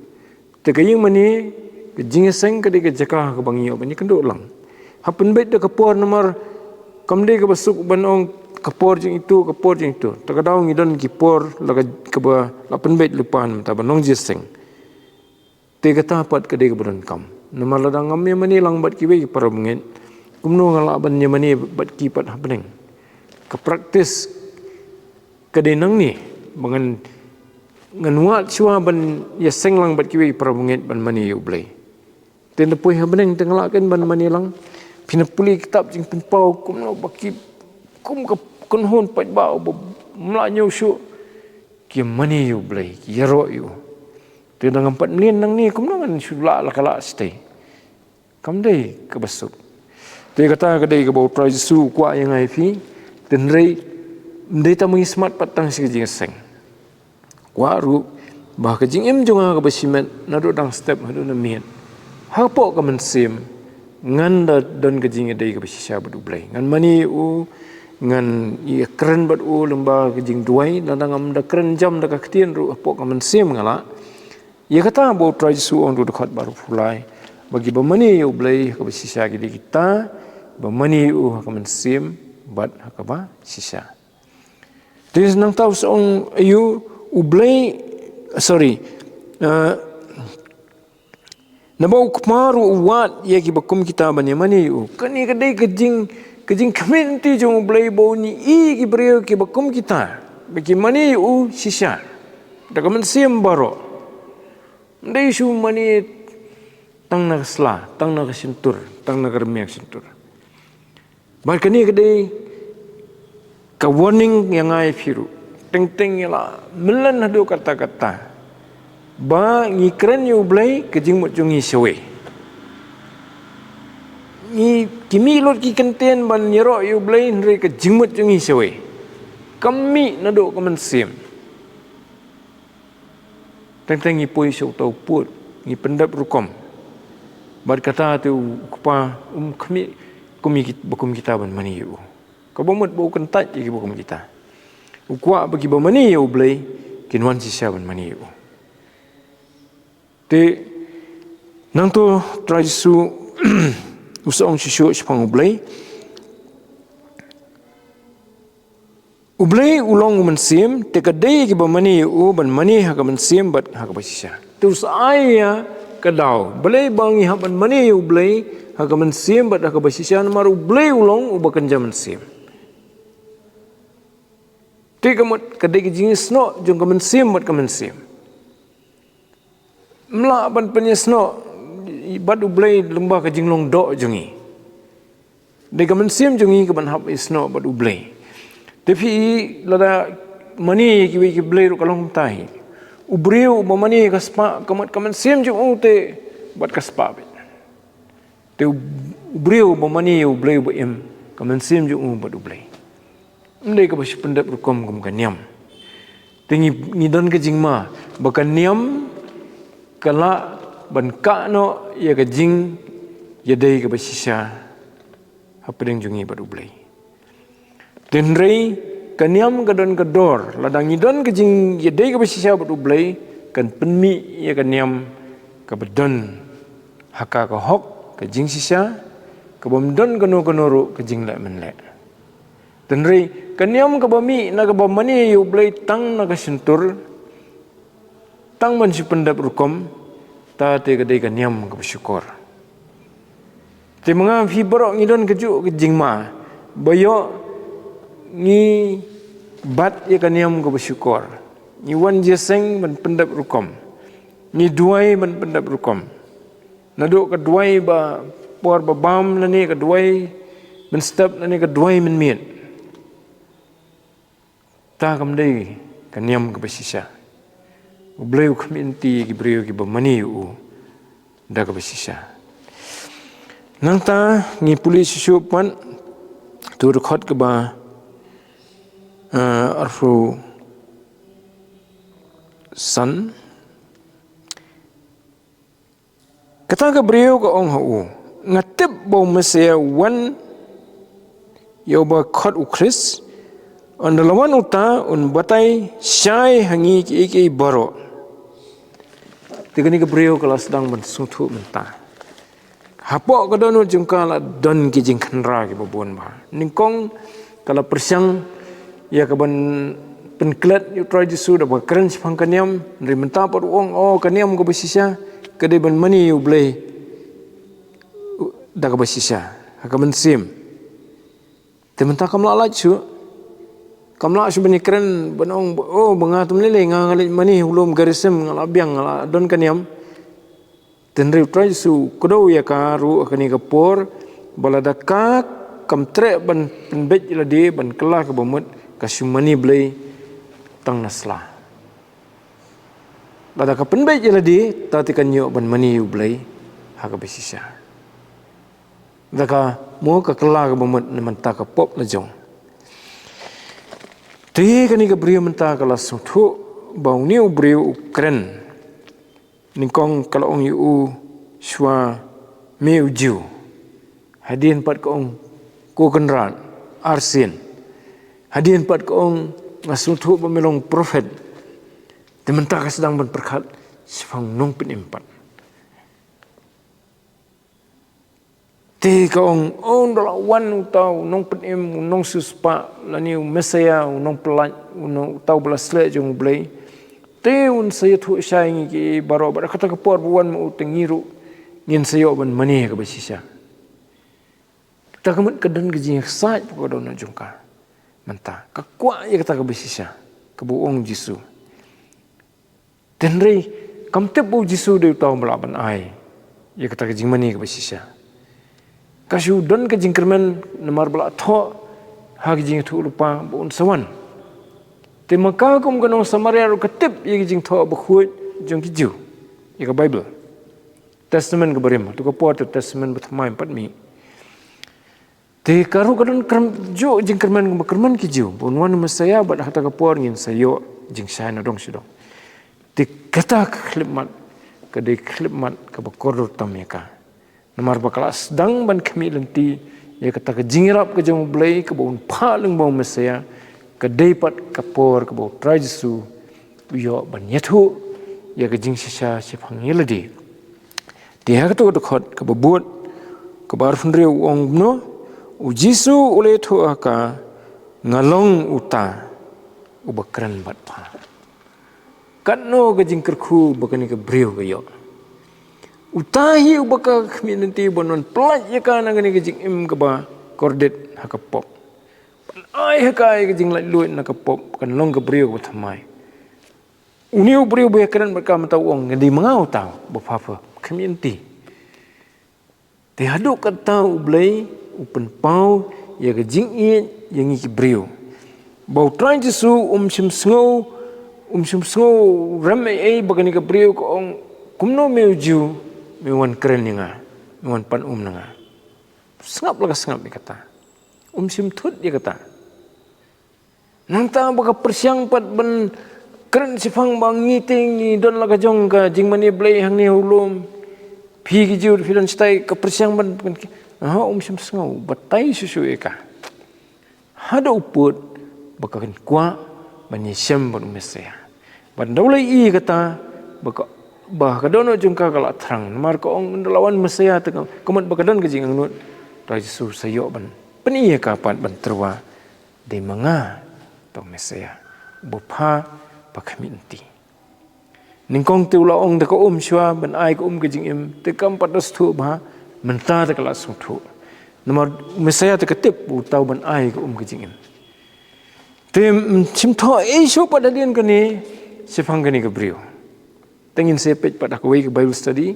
Te ka ïing mane Ka jingïaseng ka dei ka jaka kaba ngi ïoh ban ïakynduh lang. Ha pynbeit da ka por namar kam dei kaba suk ban ong ka por jong itu, ka por jong itu. Ta ka daw ngi don ki por la ka, kaba la pynbeit lypa namar ta ban long jingïaseng. Te kata pat ka dei kaba donkam. Namar lada ngam ïamane lang bad kiwei ki para bangeit, kumno nga lah ban ïamane bad ki pat hapdeng? Ka practice ka dei nangne ba ngan, ngan wad shuwa ban ïaseng lang bad kiwei ki para bangeit ban mane ïa U Blei. Te na poi hapdeng te nga lah ken ban mane lang. Phin pule kitab Jingpynpaw kumno ba ki, kum ka kynhun paidbah ba mla ñiew shuh ki mane ïa U Blei, ki ïaroh ïa u. Te da ngam pat mlien nangne kumno ngan shu lah la ka lah shatei? Kam dei kaba suk. Te kata ka dei kaba U Trai Jisu u kwah ïa nga ïa phi. Te hynrei ym dei tang ba ngi smat pat tang sha ka jingïaseng. Kwah ruh ba ka jingim jong nga kaba shimet naduh dang step haduh na miet, hapoh ka mynsiem ngan da don ka jingïadei kaba shisha bad U Blei. Ngan mane ïa u, ngan ïakren bad u lyngba ka jingduwai, lada ngam da kren jam da ka ktien ruh hapoh ka mynsiem nga lah. Ïa kata ba U Trai Jisu u ong ha u dkhot ba arphew lai ba kiba mane ïa U Blei ha kaba shisha ki dei kita ba mane ïa u ha ka mynsiem bad ha kaba shisha. Te nangta u sa ong ïa u, U Blei, sorry, eh, naba U Kpa ruh u wad ïa kiba kum kita ban ïamane ïa u. Kane ka dei ka jing, ka jingkhmih lynti jong U Blei ba un ïohi ïa ki briew kiba kum kita ba ki mane ïa u shisha da ka mynsiem baroh. Ym dei shu mane tang na ka sla, tang na ka shyntur, tang na ka rmiang shyntur. Bad kane ka dei ka warning ïa nga ïa phi ruh. Teng teng ïa la mlien haduh katta katta ba ngi kren ïa U Blei ka jingmut jong ngi shawei. Ngi, ki mih lut ki kyntien ban ïaroh ïa U Blei hynrei ka jingmut jong ngi shawei. Kam mih naduh ka mynsiem. Teng teng ngi poi sha uta u pud, ngi pyndep rukom. Bad kata te U Kpa um khmih kum ïa ki, ba kum kita ban mane ïa u. Kaba mut ba u kyntait ïa kiba kum kita. U kwah ba kiba mane ïa U Blei kin wan shisha ban mane ïa u. Te nangta Trai Jisu u sa ong shisha shaphang U Blei. U Blei u long u mynsiem, te ka dei ïa kiba mane ïa u ban mane ha ka mynsiem bad ha kaba shisha. Te u sa ai ïa ka daw. Balei ba ngi hap ban mane ïa U Blei ha ka mynsiem bad ha kaba shisha, namar U Blei u long uba kynja mynsiem. Te ka mut ka dei ka jingïasnoh jong ka mynsiem bad ka mynsiem. Ym lah ban pynïasnoh bad U Blei lyngba ka jinglong doh jong ngi. Dei ka mynsiem jong ngi kaban hap ïasnoh bad U Blei. Te phi lada mane ïa kiwei ki blei ruh ka long kumta hi. U briew uba mane ïa ka spah, ka mut ka mynsiem jong u te bad ka spah beit. Te u, u briew uba mane ïa U Blei uba im, ka mynsiem jong u bad U Blei. Ym dei kaba shu pyndep rukom kum ka niam. Te ngi, ngi don ka jingma ba ka niam ka lah ban kah noh ïa ka jingïadei kaba shisha hapdeng jong ngi bad U Blei. Te hynrei ka niam ka don ka dor, lada ngi don ka jingïadei kaba shisha bad U Blei, kan pynmih ïa ka niam kaba don ha ka, ka hok, ka jingshisha, kabym don kano kano ruh ka jingleh mynleh. Te hynrei ka niam kaba mih na kaba mane ïa U Blei tang na ka shyntur, tang ban shu pyndep rukom, ta te ka dei ka niam kaba shukor. Te ma nga phi baroh ngi don kajuh ka jingma ba ïoh ngi bat ïa ka niam kaba shukor. Ngi wan jingïaseng ban pyndep rukom. Ngi duwai ban pyndep rukom. Naduh ka duwai ba por ba bam lane ka duwai mynstep lane ka duwai mynmiet. Ta kam dei ka niam kaba shisha. U Blei u khmih lynti ïa ki briew kiba mane ïa u da kaba shisha. Nangta ngi pule shuh shuh pat tu dkhot kaba, eh, arphew san. Kata ka briew ka ong ha u, nga tip ba u Messiah u wan ïa uba khot u Khrist, ynda la wan uta un batai shai ha ngi kiei kiei baroh. Te kane ka briew ka la sdang ban sngewthuh mynta. Hapoh ka dohnud jong ka la don ki jingkhynra kiba bun bha. Nyngkong ka la pyrshang ïa ka ban pynklet ïa u Trai Jisu da ba kren shaphang ka niam, hynrei mynta pat u ong, oh, ka niam kaba shisha ka dei ban mane ïa u Blei da kaba shisha ha ka mynsiem. Te mynta kam lah lait shuh. Kam lah shuh ban ïakren ban ong, oh, ba nga te mynlei lei nga, nga leit mane ha u lum Gerisim, nga la biang, nga la don ka niam. Te hynrei u Trai Jisu u kdew ïa ka ruh ha kane ka por ba lada ka kam treh ban pynbeit ïa lade ban kylla kaba mut, ka shu mane Blei tang na sla. Lada ka pynbeit ïa lade, ta te kan ïoh ban mane ïa u Blei ha kaba shisha. Da ka mo ka kylla kaba mut na mynta ka pop la jong. Te kane ka briew mynta ka la sngewthuh ba une u briew u kren. Nyngkong ka la ong ïa u shuwa, me u Jiw. Hadien pat ka ong, ko Kynrad, arsien. Hadien pat ka ong, nga sngewthuh ba me long prophet. Te mynta ka sdang ban pyrkhat shaphang nongpynim pat. Te ka ong, oh, ynda la wan uta u nongpynim, u nongsiewspah, lane u Messaïah, u nongpyllait, u nong, uta uba la sleh jong u Blei, te un sa ïathuh shai ïa ngi ki baroh, bad ha kata ka por ba wan ma u te ngi ruh ngin sa ïoh ban mane kaba shisha. Kata ka mut ka don ka jingïaksaid hapoh ka dohnud jong ka mynta. Ka kwah ïa kata kaba shisha kaba u ong u Jisu. Te hynrei kam tip ba u Jisu u dei uta uba lah ban ai ïa kata ka jingmane kaba shisha. Ka shu don ka jingkyrmen namar ba la thoh ha ka jingïathuhlypa ba un sa wan. Te ma ka kum ka nong Samaria ruh ka tip ïa ka jingthoh bakhuid jong ki Jiw, ïa ka Baibl. Testament kaba rim, hato ka por te Testament bathymmai pat mih. Te ka ruh ka don kyrm-, juh jingkyrmen kumba kyrmen ki Jiw ba un wan u Messaïah bad ha kata ka por ngin sa ïoh jingshai na dong sha dong. Te kata ka khyllipmat ka dei ka khyllipmat kaba kordor tam ïa ka. Namar ba ka la sdang ban khmih lynti ïa kata ka jingïarap ka jong u Blei kaba un phah lyngba u Messaïah, ka dei pat ka por kaba u Trai Jisu u ïoh ban ïathuh ïa ka jingshisha shaphang ïa lade. Te ha kato ka dkhot kaba bud kaba arphew hynriew u ong kumno, u Jisu u la ïathuh ha ka, nga long uta uba kren bad pha. Katno ka jingkyrkhu ba kane ka briew ka ïoh. Uta hi uba ka khmih lynti ban wan pyllait ïa ka na kane ka jingim kaba kordit ha ka pop. Ban ai ha ka ïa ka jinglaitluid na ka pop, kan long ka briew kaba thymmai. Une u briew ba ïakren bad ka mynta u ong, nga dei ma nga uta uba pha pha khmih lynti. Te haduh katta U Blei u pynpaw ïa ka jingïeit ïa ngi ki briew. Ba U Trai Jisu um shym sngew, um shym sngew rem ei ei ba kane ka briew ka ong, kumno me u Jiw me wan kren ïa nga, me wan pan um na nga. Sngap la ka sngap ïa kata. Um shym thut ïa kata. Nangta ba ka pyrshang pat ban kren shaphang ba ngi te ngi don la ka jong ka jingmane Blei hangne ha u lum. Phi ki Jiw phi don shatai, ka pyrshang ban, ban, ha, um shym sngew, batai shuh shuh ïa ka. Haduh u pud ba kan kwah ban ïashem bad u Messaïah. Bad ynda u la ïohi kata, ba ka, ba ka dohnud jong ka ka la thrang. Namar ka ong ynda la wan Messaïah te ka, ka mut ba ka don ka jingangnud. Trai Jisu sa ïoh ban pyni ïa ka pat ban tyrwa. Dei ma nga uta u Messaïah uba pha pha khmih lynti. Nyngkong te u la ong da ka um shuwa ban ai ka um ka jingim, te kam pat da sngewthuh bha, mynta te ka la sngewthuh. Namar u Messaïah te ka tip uta u ban ai ka um ka jingim. Te ym shym thoh ei shuh pat hadien kane shaphang kane ka briew. Te ngin sa peit pat ha kawei ka Bible study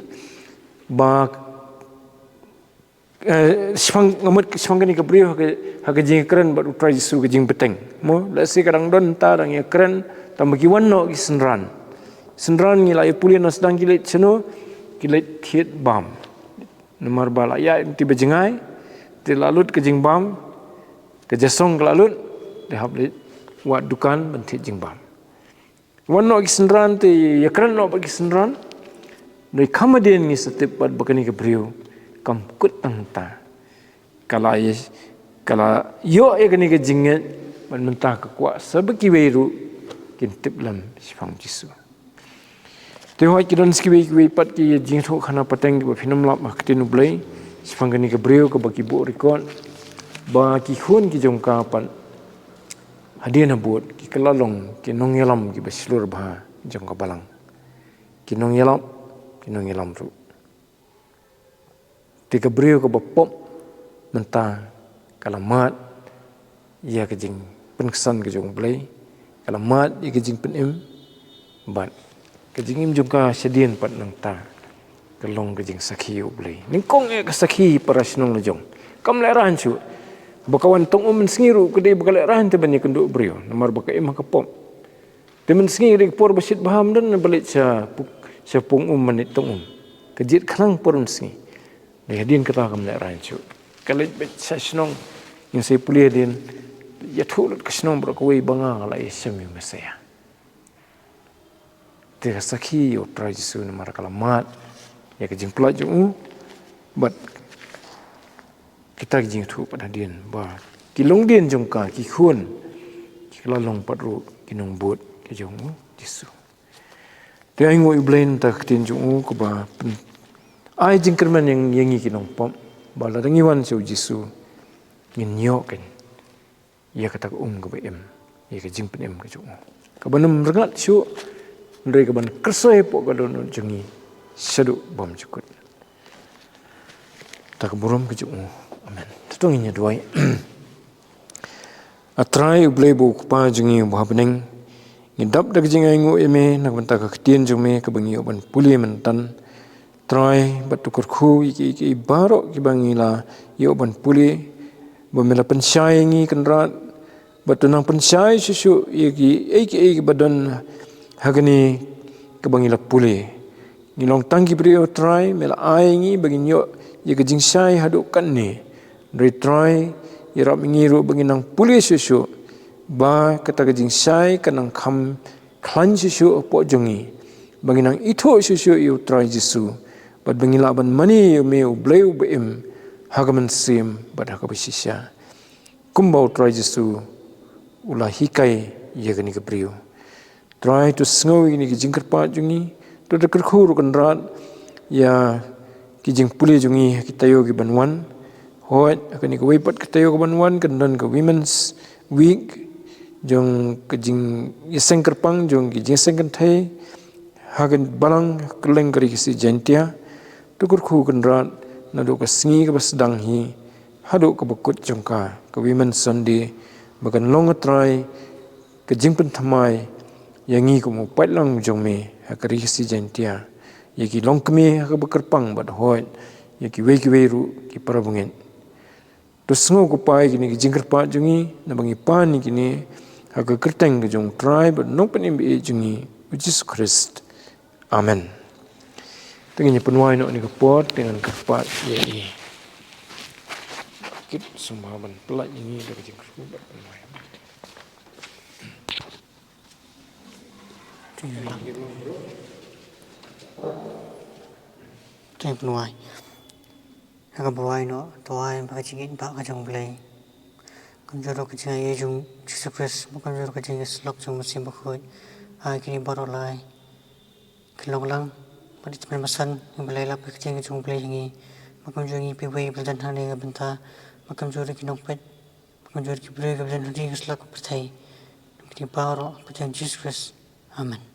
ba eh, shaphang, nga mut shaphang kane ka briew ha ka, ha ka jingkren bad U Trai Jisu ka jingbteng. Mo, lehse ka dang don ta dang ïakren, tang ba ki wan noh ki synran. Synran ngi la ïa pule na sdang ki leit shano, ki leit thied bam. Namar ba la ïaid lynti ba jngai, te la lut ka jingbam, ka jasong ka la lut, te hap leit wad dukan ban thied jingbam. Wan noh ki synran te ïakren noh bad ki synran. Dei kam hadien ngi sa tip pat ba kane ka briew kam kut tang ta. Ka la ïa, ka la ïoh ïa kane ka jingngeit bad mynta ka kwah sa ba kiwei ruh kin tip lem shaphang Jisu. Te hooid ki don sa kiwei kiwei pat ki jingthoh khana pateng kiba phin ym lap ha ka ktien U Blei. Shaphang kane ka briew kaba ki buh record ba ki khun ki jong ka pat hadien habud ki kylla long ki nongïalam kiba shlur bha jong ka balang. Ki nongïalap, ki nongïalam ruh. Te ka briew kaba pop mynta ka la mad ïa ka jingpynksan ka jong U Blei, ka la mad ïa ka jingpynim, bad ka jingim jong ka shadien pat nangta ka long ka jingsakhi ïa U Blei. Nyngkong eh ka sakhi para shnong la jong. Kam lehraiñ shuh ba ka wan tong um mynsngi ruh, ka dei ba ka lehraiñ te ban ïakynduh briew namar ba ka im ha ka pop. Te mynsngi ka dei ka por ba shit bha, ym don ba leit sha pu-, sha pung um ban leit tong um. Ka jied khnang por mynsngi. Dei hadien kata kam lehraiñ shuh. Ka leit beit sha shnong, ngin sa ïa pule hadien, ïathuh lut ka shnong baroh kawei ba nga la ïashem ïa u Messaïah. Te ka sakhi ïa U Trai Jisu namar ka la mad ïa ka jingpynlait jong u. Bad kita ki jingïathuh pat hadien ba ki longdien jong ka, ki khun, ki la long pat ruh ki nongbud ki jong U Jisu. Te ainguh ïa U Blei na ka bynta ka ktien jong u kaba pyn-, ai jingkyrmen ïa, ïa ngi ki nongpop, ba lada ngi wan sha U Jisu ngin ïoh kein ïa kata ka um kaba im, ïa ka jingpynim ka jong u, kaban ym rngat shuh, hynrei kaban kyrsoi hapoh ka dohnud jong ngi shaduh bymjukut. Ta ka burom ka jong u. Amen. To ngin ïa duwai. A Trai U Blei uba U Kpa jong ngi uba ha bneng, ngi dap da ka jingainguh ïa me na ka bynta ka ktien jong me kaba ngi ïoh ban pule mynta. Trai, bad to kyrkhu ïa ki, ki baroh kiba ngi la ïoh ban pule, ba me la pynshai ïa ngi Kynrad, bad to nang pynshai shuh shuh ïa kiei kiei kiba don ha kane kaba ngi la pule. Ngi long tang ki briew Trai, me la ai ïa ngi ba ngin ïoh ïa ka jingshai haduh katne. Hynrei Trai, ïarap ïa ngi ruh ba ngin nang pule shuh shuh, ba kata ka jingshai kan nang kham khlaiñ shuh shuh hapoh jong ngi, ba ngin nang ithuh shuh shuh ïa U Trai Jisu, bad ba ngin lah ban mane ïa me U Blei uba im ha ka mynsiem bad ha kaba shisha, kumba U Trai Jisu u la hikai ïa kane ka briew. Trai, to sngew ïa kine ki jingkyrpad jong ngi, to da kyrkhu ruh Kynrad ïa ki jingpule jong ngi ha ki taïew kiban wan. Hooid, ha kane kawei pat ka taïew kaban wan kan don ka Women's Week jong ka jingïaseng kyrpang jong ki jingïaseng kynthei ha ka balang ha kylleng ka Ri Khasi Jaiñtia. To kyrkhu Kynrad naduh ka sngi kaba sdang hi haduh kaba kut jong ka, ka Women's Sunday, ba kan long, a Trai, ka jingpynthymmai ïa ngi kum u paidlang jong me ha ka Ri Khasi Jaiñtia, ïa ki longkmie ha kaba kyrpang bad hooid ïa kiwei kiwei ruh ki para bangeit. To sngew ko Pa ïa kine ki jingkyrpad jong ngi, naba ngi pan ïa kine ha ka kyrteng ka jong U Trai bad Nongpynim ba ïeit jong ngi, U Jisu Khrist. Amen. Te ngin ïa pynwai noh ha kane ka por, te ngan kyrpad ïa i Kit Sumba ban pynlait ïa ngi da ka jingkyrkhu bad pynwai. Te pynwai. Ha kaba wai noh, to ai ba ka jingïeit ba ka jong U Blei, kumjuh ruh ka jingaiei jong U Jisu Khrist, bad kumjuh ruh ka jingïasyllok jong U Mynsiem Bakhuid, ha kine baroh lai kin long lang bad ïa tymmen basan, ïa ba la ïalap ïa ka jingïeit jong U Blei ha ngi, bad kumjuh ngi kiwei kiba la don hangne ha ka bynta, bad kumjuh ruh ki nongpeit, bad kumjuh ruh ki briew kiba la don ha ri ha sla ka pyrthei. Kine baroh ha ka kyrteng U Jisu Khrist. Amen.